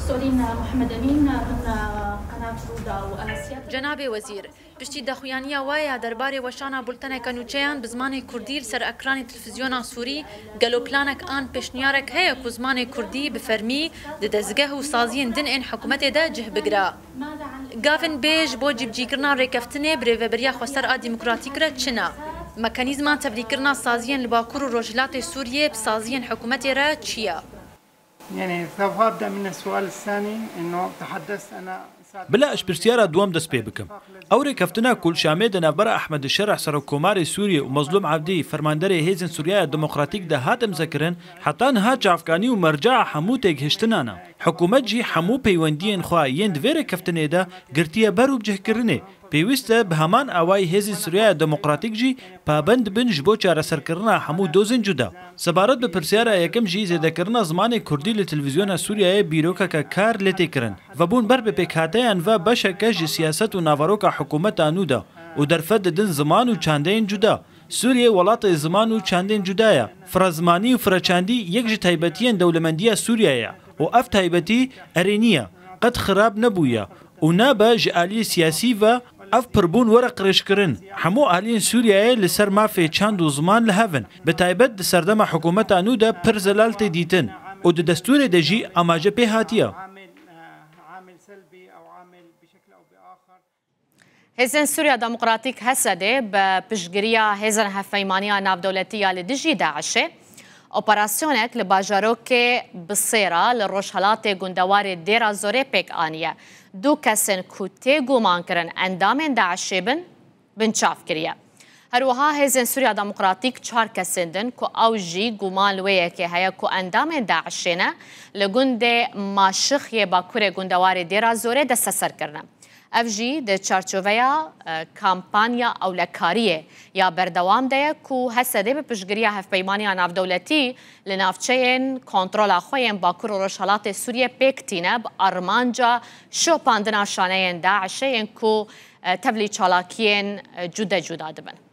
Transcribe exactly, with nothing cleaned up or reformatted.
Solîn Muhammed Emîn, min, e, qenat Rûda û, e, siyaseta Cenabê Wezîr, piştî daxuyaniya we ya derbarê weşana bulteneke nûçeyan bi zimanê kurdî li ser ekranê televîzyona Sûrî, gelo planek an pêşniyarek heye ku zimanê kurdî bi fermî di dezgeh û saziyên din ên hikûmetê de cih bigire? Gavin bê ji bo cîbicîkirina rêkeftinê bi Rêveberiya Xweser a Demokratîk re çi ne? Mekanîzma tevlîkirina saziyên li Bakur û Rojhilatê Sûriyê bi saziyên hikûmetê re çi ye? يعني سوف أبدأ من السؤال الثاني، إنه تحدثت أنا سابقاً. Bila ez ji pirsyara duwem dest pê bikim. Ew rêkeftina ku li Şamê di navbera Ehmed Şerh, Serokkomarê Sûriyê, û Mezlûm Evdî, fermanderê Hêzên Sûriya ya Demokratîk de hat imzekirin, heta niha çavkanî û mercea hemû têgihiştinan e. Hikûmet jî hemû peywendiyên xwe yên di vê rêkeftinê de girtiye ber û bicihkirinê. Pêwîst e bi heman awayî Hêzên Sûriya ya Demokratîk jî pabend bin ji bo çareserkirina hemû dozên cuda. Sebaret bi pirsyara yekem jî, zêdekirina zimanê kurdî li televîzyona Sûriyeyê bîrokeke kar lê tê kirin. Vebûn ber bi pêkhateyan ve beşeke ji siyaset û naveroka hikûmeta nû de û derfet didin ziman û çandeyên cuda. Sûriye welatê ziman û çandên cuda ye. Firezimanî û fireçandî yek ji taybetiyên dewlemendiya Sûriyeyê ye û ev taybetî erênî ye. Qet xirab nebûye û nabe ji aliyê siyasî ve ev pirbûn were qirêjkirin. Hemû aliyên Sûriyeyê li ser mafê çand û ziman li hev in. Bi taybet di serdema hikûmeta nû de pir zelal tê dîtin û di destûrê de jî amaje pê hatiye. Hêzên Sûriya Demokratîk, H S D, bi piştgiriya Hêzên Hevpeymaniya Navdewletî ya li dijî DAIŞê, operasyonek li bajarokê Bisêra li rojhelatê gundewarê Dêra Zorê pêk aniye. Du kesên ku tê gumankirin endamên DAIŞê bin, binçav kiriye. Her wiha Hêzên Sûriya Demokratîk çar kesên din ku ew jî guman li wê yekê heye ku endamên DAIŞê ne, li gundê Maşix yê bakurê gundewarê Dêra Zorê desteser kirine. Ev jî di çarçoveya, e, kampanya ewlekariyê ya berdewam de ye ku H S D bi piştgiriya Hevpeymaniya Navdewletî li navçeyên kontrola xwe yên Bakur û Rojhelatê Sûriyê pêk tîne bi armanca şopandina şaneyên DAIŞê yên ku, e, tevlî çalakiyên, e, cude cuda dibin.